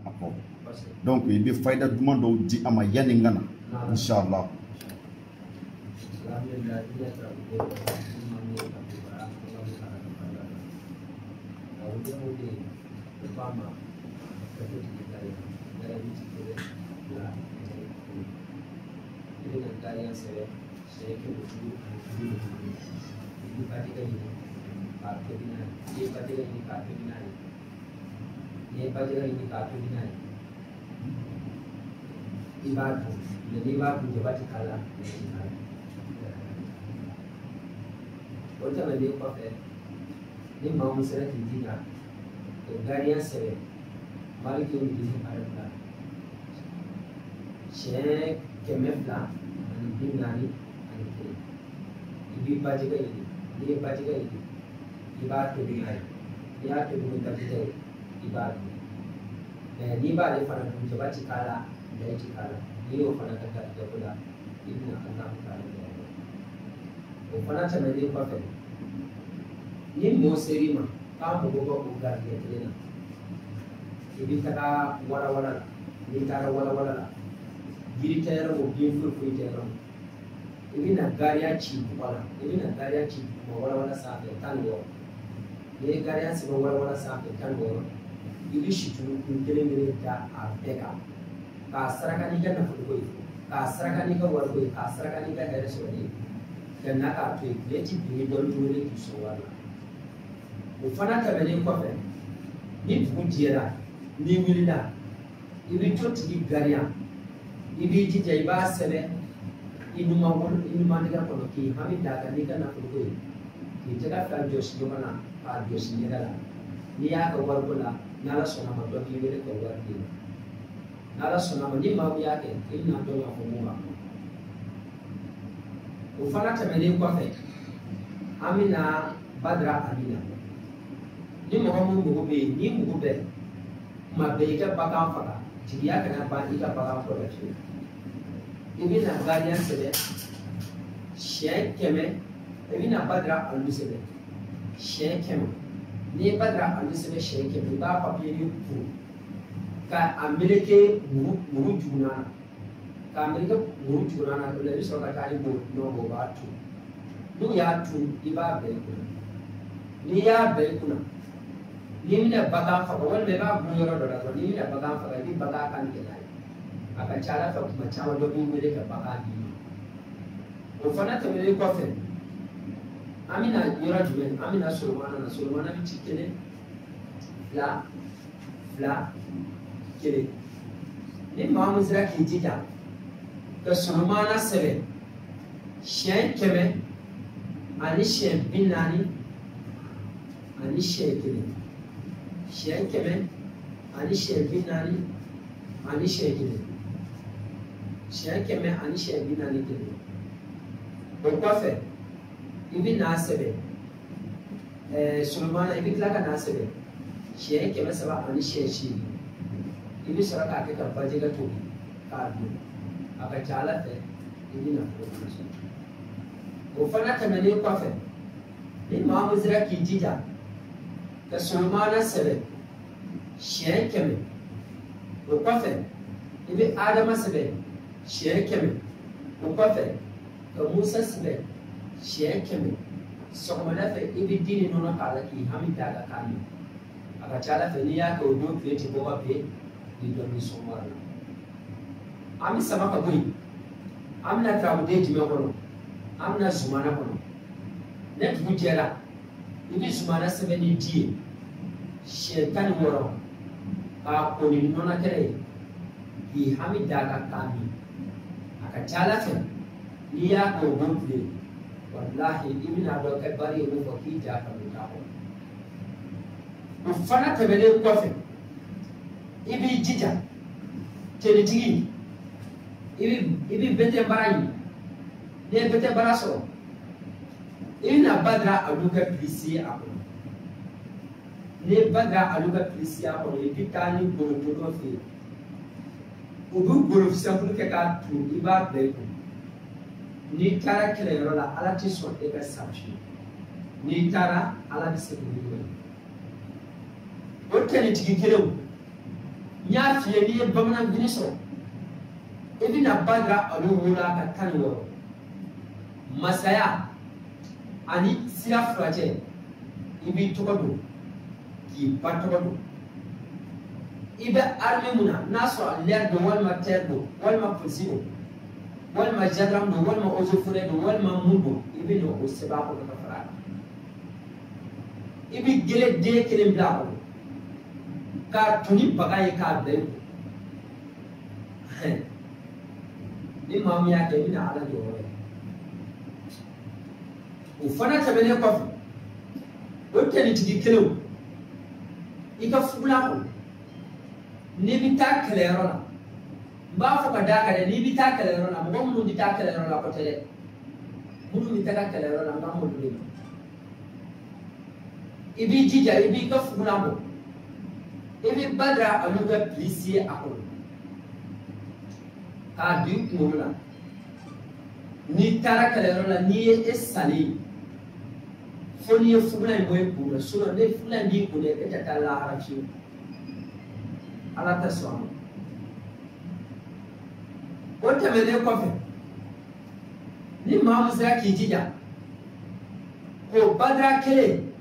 a kɔ. Donc i bɛ fayida duman dɔw di a ma yanni n ka na inshallah. I b'a dun, mɛ n'i b'a dun jaba ti k'a la, mɛ ti k'a la. O tɛmɛnen kɔfɛ, ni maa min sera k'i jija ka gariya sɛbɛn Maliki yawmi arabu la siɲɛ 241, i b'i bajɛgɛ ɲini. N'i ye bajɛgɛ ɲini, i b'a tobi n'a ye. N'i y'a tobi ni bajɛgɛ ye, i b'a dun. Mɛ n'i b'ale fana dun, jaba ti k'a la, lɛ ti k'a la. N'i y'o fana kɛ garijɛgɛ ko la, i bɛna Alahu taala dɔrɔn. O fana tɛmɛnen kɔfɛ, ni mɔɔ ser'i ma k'a mago bɛ o garijɛgɛ kelen na, i bɛ taga walawala la. N'i taara walawala la, yiri tɛ yɔrɔ o, bin foyi foyi tɛ yɔrɔ o, i bɛna gariya ci bɔgɔ la, i bɛna gariya ci duguma walawala sanfɛ 16. N'i ye gariya sɛbɛn walawala sanfɛ 16, i bɛ situlu kun kelen kelen da a bɛɛ kan, k'a saraka n'i ka nafoloko ye, k'a saraka n'i ka wariko ye, k'a saraka n'i ka hɛrɛ sɔrɔli ye, ka na k'a to yen, tile ti bin ni dɔɔni wele k'i sɔn wari la. O fana tɛmɛnen kɔfɛ, ni dugu jɛra, n'i wulila, i bɛ to tigi gariya, i b'i jija i b'a sɛbɛn i numan tɛgɛ kɔnɔ k'i hami d'a kan n'i ka nafoloko ye, k'i tɛgɛ fila jɔsi ɲɔgɔn na k'a jɔsi ɲɛda la. N'i y'a kɛ wariko la, n'Ala sɔnna ma, dɔ b'i wele ka wari d'i ma. N'Ala sɔnna ma, ni maa min y'a kɛ, i bɛna dɔn k'a fɔ mun b'a kɔnɔ. O fana tɛmɛnen kɔfɛ, an bɛna Badara Amina. Ni mɔgɔ min mago bɛ yen, n'i mago bɛ kuma bɛɛ i ka bagan faga, jigiya kana ban i ka bagan kɔ la fiyewu. I bɛna gariya sɛbɛn siɲɛ 100, i bɛna Badara Alu sɛbɛn siɲɛ 100. N'i ye Badara Alu sɛbɛn siɲɛ 100, i b'a papiye kuru ka a meleke muru juguman na, k'a meleke muru juguman na, o la i bɛ sɔrɔ ka taa ni bɔ nɔ bɔ, o b'a tun. N'u y'a tun, i b'a bila i kunna. N'i y'a bila i kunna, n'i bɛna bagan faga, walima i b'a gun yɔrɔ dɔ la dɔrɔn, n'i bɛna bagan faga, i bɛ bagan kan tigɛ n'a ye. A ka ca Ala fɛ, kuma caman dɔ b'i wele ka bagan d'i ma. O fana tɛmɛnen kɔfɛ, an bɛna yɔrɔ jumɛn? An bɛna Solomana na. Solomana bɛ ci 1, 2, 2, 1. Ni maa min sera k'i jija ka Solomana sɛbɛn siɲɛ 100 ani siɲɛ 40 ani siɲɛ 1, siɲɛ 100 ani siɲɛ 40 ani siɲɛ 1, siɲɛ 100 ani siɲɛ 41. O kɔfɛ, i bɛ n'a sɛbɛn Solomana, i bɛ tila ka n'a sɛbɛn siɲɛ 300 ani siɲɛ 8. I bɛ sɔrɔ k'a kɛ ka bajɛgɛ tobi k'a dun. A ka ca Ala fɛ, i bɛ nafolo fana sɔrɔ. O fana tɛmɛnen kɔfɛ, ni maa min sera k'i jija ka Solomana sɛbɛn siɲɛ 100, o kɔfɛ i bɛ Adama sɛbɛn siɲɛ 100, o kɔfɛ ka Musa sɛbɛn siɲɛ 100. Sɔgɔmada fɛ, i bɛ di ni nɔnɔ k'a la k'i hami d'a kan k'a min. A ka ca Ala fɛ, n'i y'a kɛ o don, tile tɛ bɔ ka ben ni dɔ b'i sɔn wari la. An bɛ sama ka bɔ yen, an bɛna tarawuden jumɛn kɔnɔ? An bɛna Zumana kɔnɔ. Ne dugu jɛra, i bɛ Zumana sɛbɛn ni ji ye siɲɛ 16, k'a ko ni nɔnɔ kɛnɛ ye, k'i hami d'a kan k'a min. A ka ca Ala fɛ, n'i y'a kɛ o don tile, walahi i bɛna dɔn kɛ bari ye mun fɔ k'i ja ka don t'a kɔnɔ. O fana tɛmɛnen kɔfɛ, i b'i jija tenitigi, i bɛ bɛtɛ bara ɲini. N'i ye bɛtɛ bara sɔrɔ, i bɛna Badara Alu ka pilisi ye a kɔnɔ. N'i ye Badara Alu ka pilisi ye a kɔnɔ, i bɛ taa ni goloto dɔ fɛ yen, u bɛ golo sɛnkulu kɛ k'a turu, i b'a bila i kun. N'i taara kɛlɛyɔrɔ la, Ala tɛ sɔn e ka sa fiyewu. N'i taara, Ala bɛ se k'i wele. O tenitigi kelenw, n y'a f'i ye n'i ye bamananfini sɔrɔ i bɛna Badara Alu wolo a ka 16 masaya ani sira furacɛ i b'i tɔgɔ don k'i ba tɔgɔ don i bɛ armée mun na n'a sɔrɔ l'air don walima terre don walima polisi don walima gendarme don walima eaux et forêts don walima mun don i bɛ na o sɛbɛn a kɔnɔ ka fara a kan i bɛ gele den kelen bila a kɔnɔ k'a ton ni baga ye k'a bila i kun ni maa min y'a kɛ i bɛna Ala jɔyɔrɔ ye o fana tɛmɛnen kɔfɛ o tɛnitigi kelenw i ka fugulan kɔnɔ n'i bɛ taa kɛlɛyɔrɔ la n b'a fɔ ka d'a kan dɛ n'i bɛ taa kɛlɛyɔrɔ la mɔgɔ minnu bɛ taa kɛlɛyɔrɔ la kɔtɛ dɛ minnu bɛ taga kɛlɛyɔrɔ la n k'an b'olu de ma i b'i jija i b'i ka fugulan bɔ i bɛ Badara Alu ka pilisi ye a kɔnɔ k'a don i kunkolo la n'i taara kɛlɛyɔrɔ la n'i ye e salen ye fo n'i ye fugulan in bɔ i kun na sinon ni fugulan in b'i kun dɛ e tɛ taa lahara fiyewu Ala tɛ sɔn a ma o tɛmɛnen kɔfɛ ni maa min sera k'i jija k'o Badara kelen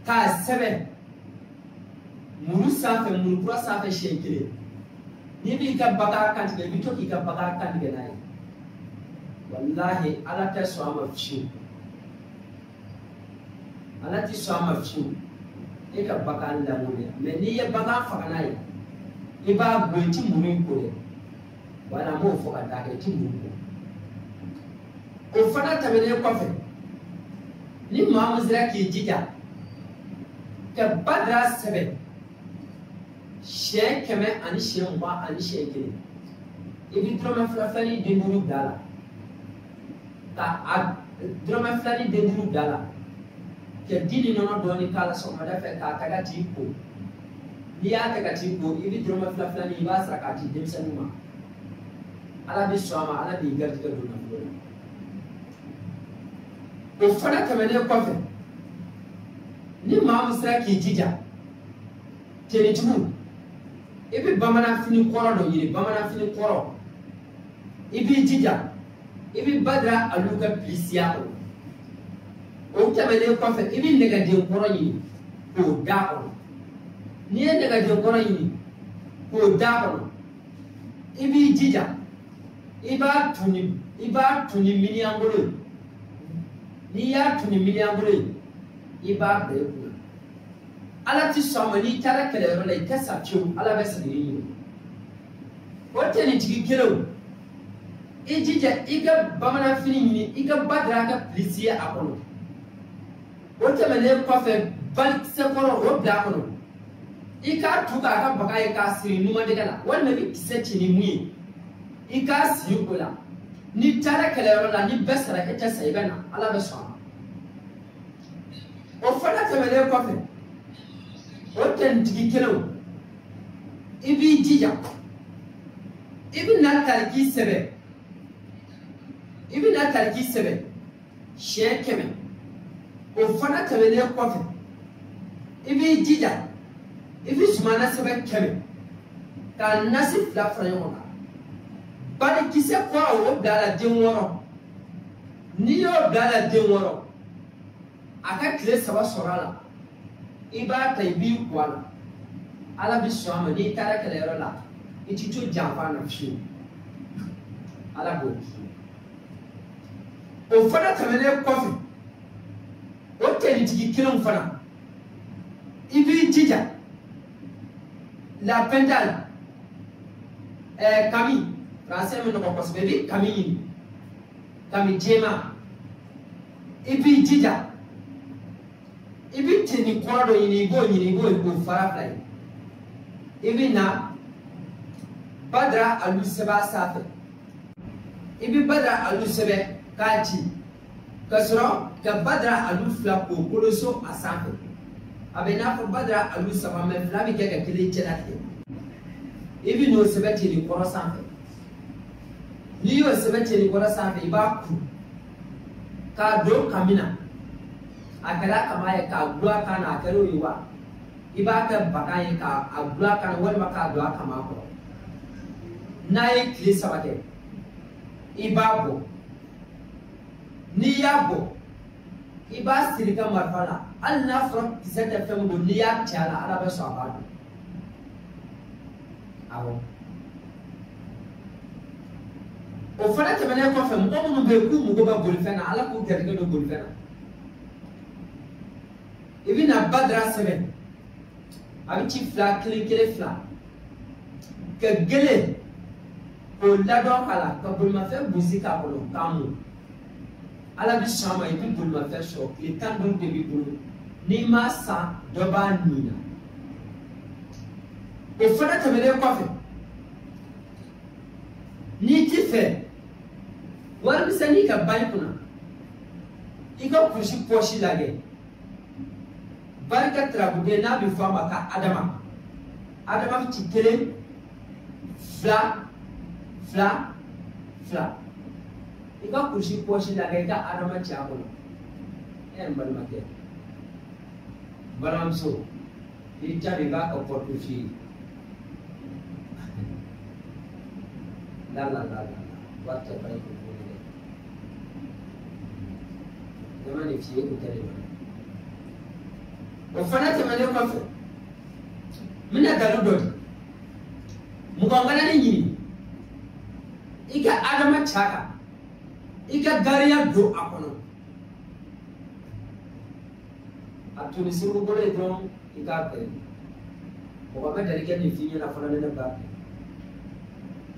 k'a sɛbɛn muru sanfɛ muru kura sanfɛ siɲɛ kelen n'i b'i ka bagan kantigɛ i bɛ to k'i ka bagan kantigɛ n'a ye walahi Ala tɛ sɔn a ma fiyewu Ala tɛ sɔn a ma fiyewu e ka bagan lamɔ mɛ n'i ye bagan faga n'a ye i b'a gulon i ti muru in ko dɛ wala n b'o fɔ ka d'a kan i ti muru ko o fana tɛmɛnen kɔfɛ ni maa min sera k'i jija ka Badara sɛbɛn siɲɛ 100 ani siɲɛ 20 ani siɲɛ 1 i bɛ dɔrɔmɛ 2 2 ni den 5 bila a la ka a dɔrɔmɛ 2 ni den 5 bila a la ka di ni nɔnɔ dɔɔni k'a la sɔgɔmada fɛ k'a ta ka t'i ko n'i y'a ta ka t'i ko i bɛ dɔrɔmɛ 2 2 ni i b'a sara k'a di denmisɛnninw ma Ala bɛ sɔn a ma Ala b'i garijɛgɛ don nafolo la o fana tɛmɛnen kɔfɛ ni maa min sera k'i jija tenitigiw i bɛ bamananfini kɔrɔ dɔ ɲini bamananfini kɔrɔ i b'i jija i bɛ Badara Alu ka pilisiya kɔnɔ o tɛmɛnen kɔfɛ i bɛ nɛgɛden kɔrɔ ɲini k'o d'a kɔnɔ n'i ye nɛgɛden kɔrɔ ɲini k'o d'a kɔnɔ i b'i jija i b'a tun ni miliyangolo ye n'i y'a tun ni miliyangolo ye i b'a bila i kunna Ala ti sɔn a ma n'i taara kɛlɛyɔrɔ la i tɛ sa fiyewu Ala bɛ segin i ɲini o tɛnitigi kelenw i jija i ka bamananfini ɲini i ka Badara ka pilisi ye a kɔnɔ o tɛmɛnen kɔfɛ balikisɛ kɔrɔ o bila a kɔnɔ i k'a tu k'a ka baga ye k'a siri numadɛgɛ la walima i bɛ kisɛ ci ni mun ye i k'a siri o la n'i taara kɛlɛyɔrɔ la ni bɛɛ sara e tɛ sa i bɛ na Ala bɛ sɔn a ma o fana tɛmɛnen kɔfɛ o tɛnitigi kelenw i b'i jija i bɛ na tariki sɛbɛn i bɛ na tariki sɛbɛn siɲɛ 100 o fana tɛmɛnen kɔfɛ i b'i jija i bɛ sumana sɛbɛn 100 ka nasi 2 fara ɲɔgɔn kan balikisɛ kɔrɔ o bila a la den 6 n'i y'o bila a la den 6 a ka tile 3 sɔrɔ a la i b'a ta i b'i ko a la Ala bɛ sɔn a ma n'i taara kɛlɛyɔrɔ la i ti to janfa na fiyewu Ala b'o k'i ye o fana tɛmɛnen kɔfɛ o tɛnitigi kelenw fana i b'i jija la pendale kami français bɛ nɔgɔ kosɛbɛ i bɛ kami ɲini kami jɛman i b'i jija i bɛ teni kɔrɔ dɔ ɲini i b'o ɲini i b'o fara fila ye i bɛ na Badara Alu sɛbɛn a sanfɛ i bɛ Badara Alu sɛbɛn k'a ci ka sɔrɔ ka Badara Alu 2 k'o koloso a sanfɛ a bɛ n'a fɔ Badara Alu 3 mɛ 2 bɛ kɛ ka kelen cɛlatigɛ i bɛ n'o sɛbɛn teni kɔrɔ sanfɛ n'i y'o sɛbɛn teni kɔrɔ sanfɛ i b'a kuru k'a don kami na a kɛra kama ye k'a gulon a kan na a kɛra o ye wa I b'a kɛ bagan ye k'a gulon a kan walima k'a don a kama kɔrɔ. N'a ye tile 3 kɛ, i b'a bɔ. N'i y'a bɔ, i b'a siri i ka marifa la. Hali n'a fɔra kisɛ tɛ fɛn min don, n'i y'a ci a la, Ala bɛ sɔn a b'a dun. Awɔ. O fana tɛmɛnen kɔfɛ, mɔgɔ minnu bɛ yen k'u mago bɛ bolifɛn na, Ala k'u garijɛgɛ don bolifɛn na. I bɛna badara sɛbɛn, a bɛ ci 2 1 1 2 ka gele k'o ladɔn k'a la, ka bolimafɛn gosi k'a kɔnɔ k'a mun. Ala bɛ sɔn a ma, i bɛ bolimafɛn sɔrɔ. Tile 15 de b'i bolo, n'i m'a san dɔ b'a nin na. O fana tɛmɛnen kɔfɛ, n'i ti fɛ warimisɛnnin ka ban i kunna, i ka kurusi pɔsi lajɛ. Barika tarabuden n'a bɛ fɔ a ma ka Adama, Adama ci 1 2 2 2. I ka kurusi pɔsi lajɛ, i ka Adama ci a kɔnɔ. N balimakɛ, n balimamuso, n'i ta i b'a ka portefeuille. La la la la, wari tɛ ban i kun tuguni dɛ. Jama de f'i ye k'o tɛ de ma. O fana tɛmɛnen kɔfɛ, n bɛna dalu dɔ di. Mɔgɔ ŋananin ɲini, i ka Adama ci a kan, i ka gariya don a kɔnɔ. A to ni siriku bolo ye dɔrɔn, i k'a kɛ. Mɔgɔ bɛ dali kɛ nin f'i ɲɛna fana, ne b'a kɛ.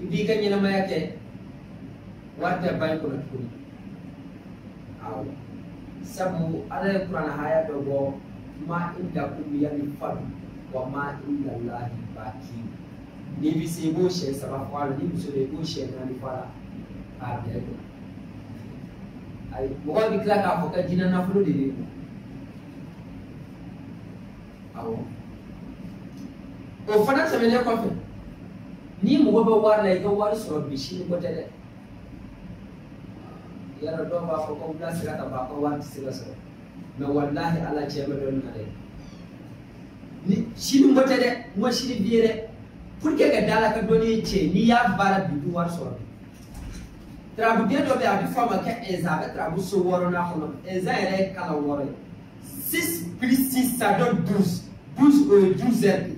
I b'i ka ɲɛnamaya kɛ, wari tɛ ban i kɔnɔ tuguni. Awɔ. Sabu Ala ye kuranɛ haya dɔ bɔ, ma indakum yanfadu wa ma indallahi baqi. N'i bɛ se, i b'o siɲɛ 3 fɔ a la, ni muso don i b'o siɲɛ 4 fɔ a la k'a bila i kunna. Ayi, mɔgɔ bɛ tila k'a fɔ ka jinɛ nafolo de b'i kun. Awɔ. O fana tɛmɛnen kɔfɛ, n'i mago bɛ wari la, i ka wari sɔrɔ bi, sini ko tɛ dɛ. Yala dɔw b'a fɔ ko wula sera ka ban, ko wari tɛ se ka sɔrɔ. Mɛ walahi Ala cɛ bɛ dɔɔnin na dɛ. Ni sini ko tɛ dɛ, n ko sini bi ye dɛ. Pour que ka da la ka dɔnni ye tiɲɛ, n'i y'a baara bi, i bɛ wari sɔrɔ bi. Tarabuden dɔ bɛ yen, a bɛ fɔ a ma ko ɛnza, a bɛ tarabu so 6nan kɔnɔ. Ɛnza yɛrɛ ye kalan 6 ye. 6 plus 6, ça donne 12. 12 o ye 12 heures de ye.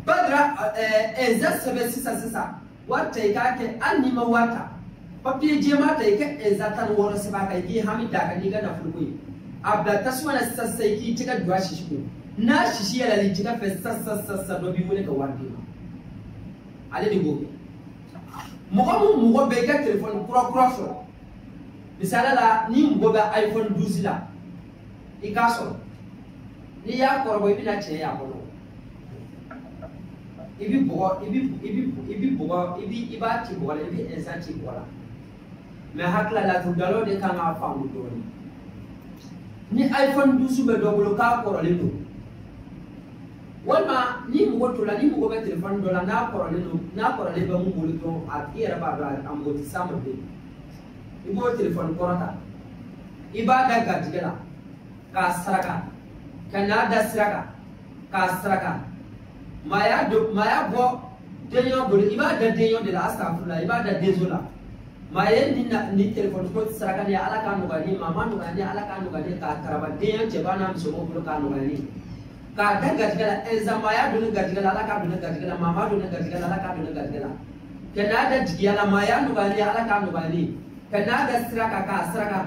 Badara ɛnza sɛbɛn sisan sisan, wari ta i k'a kɛ, hali n'i ma wari ta, papiye jɛman ta i ka ɛnza 16 sɛbɛn a kan, i k'i hami d'a kan n'i ka nafoloko ye. A bila tasuma na sisan sisan, i k'i tɛgɛ don a sisi kun. N'a sisi yɛlɛla i tɛgɛ fɛ sisan sisan sisan, dɔ b'i wele ka wari d'i ma. Ale de b'o kɛ. Mɔgɔ mun mɔgɔ bɛ i ka telefɔni kura kura sɔrɔ, misaliya la, ni mɔgɔ bɛ iPhone 12 la, i k'a sɔrɔ. N'i y'a kɔrɔbɔ, i bɛna tiɲɛ y'a kɔnɔ. I bɛ bɔgɔ, i bɛ i bɛ i bɛ bɔgɔ, i bɛ i b'a ci bɔgɔ la, i bɛ ɛnsan ci bɔgɔ la. Mɛ hakili la, laturudalaw de kan k'a faamu dɔɔnin. Ni iPhone 12 bɛ dɔ bolo k'a kɔrɔlen don, walima ni mɔgɔ tola, ni mɔgɔ bɛ telefɔni dɔ la n'a kɔrɔlen don, n'a kɔrɔlen bɛ mun bolo dɔrɔn, a tigi yɛrɛ b'a dɔn a mago tɛ s'a ma bilen. I b'o telefɔni kɔrɔ ta, i b'a da garijɛgɛ la k'a saraka, ka n'a da sira kan k'a saraka. Maa y'a don, maa y'a bɔ denɲɔ bolo, i b'a da denɲɔ de la, asafurula, i b'a da denso la. Maa ye nin na nin telefɔni ko saraka nin ye, Ala k'a nɔgɔya ne ma, a ma nɔgɔya ne, Ala k'a nɔgɔya ne, k'a karaba denɲɔ cɛba n'a musomanw bolo k'a nɔgɔya ne. K'a da garijɛgɛ la, ɛnza maa y'a don ne garijɛgɛ la, Ala k'a don ne garijɛgɛ la, maa m'a don ne garijɛgɛ la, Ala k'a don ne garijɛgɛ la. Ka n'a da jigiya la, maa y'a nɔgɔya ne, Ala k'a nɔgɔya ne. Ka n'a da sira kan k'a saraka,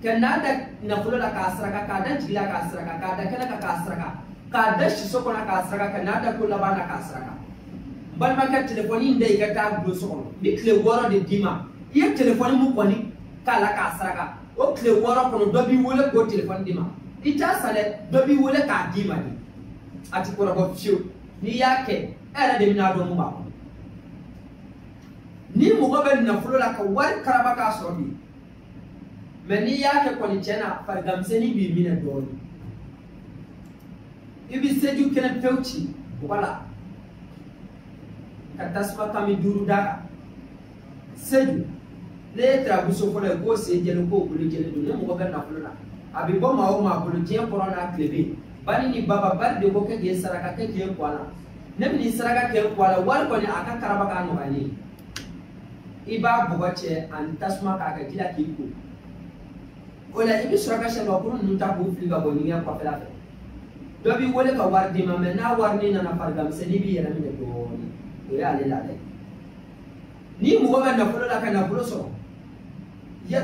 ka n'a da nafolo la k'a saraka, k'a da jigi la k'a saraka, k'a da kɛnɛ kan k'a saraka, k'a da siso kɔnɔ k'a saraka, ka n'a da ko laban na k'a saraka. N balimakɛ, telefɔni in da i ka taa bulon so kɔnɔ, n bɛ tile 6 de d'i ma. I ye telefɔni mun kɔni k'a la k'a saraka, o tile 6 kɔnɔ dɔ b'i wele k'o telefɔni d'i ma. I t'a san dɛ, dɔ b'i wele k'a d'i ma de. A ti kɔrɔbɔ fiyewu. N'i y'a kɛ, e yɛrɛ de bɛna dɔn mun b'a kɔnɔ. Ni mɔgɔ bɛ nafolo la ka wari karaba k'a sɔrɔ bi, mɛ n'i y'a kɛ kɔni tiɲɛ na, fariganmisɛnnin b'i minɛ dɔɔnin. I bɛ seju kelen pewu ci bɔgɔ la ka tasuma kami 5 d'a kan. Seju, ne ye tarabuso fɔlɔ ye k'o sen jɛlen k'o bolo jɛlen don, ne mɔgɔ bɛ nafolo la, a bɛ bɔ maa o maa bolo diɲɛ kɔrɔ n'a tile bɛ yen. Bani ni baba bari de ko kɛ k'e saraka kɛ k'e kɔ a la. Ne bɛ nin saraka kɛ kɔ a la wari kɔni a ka karaba k'a nɔgɔya ne ye. I b'a bɔgɔ cɛ ani tasuma k'a kɛ ji la k'i ko. O la i bɛ sɔrɔ ka saribɔnkuru ninnu ta k'u fili ka bɔ ɲɛgɛn kɔfɛla fɛ. Dɔ b'i wele ka wari d'i ma mɛ n'a wari ni nana fariganmisɛnnin b'i yɛrɛ minɛ dɔɔnin. O y'ale laada ye. Ni mɔgɔ bɛ nafolo la ka nafolo sɔrɔ. Yɛ.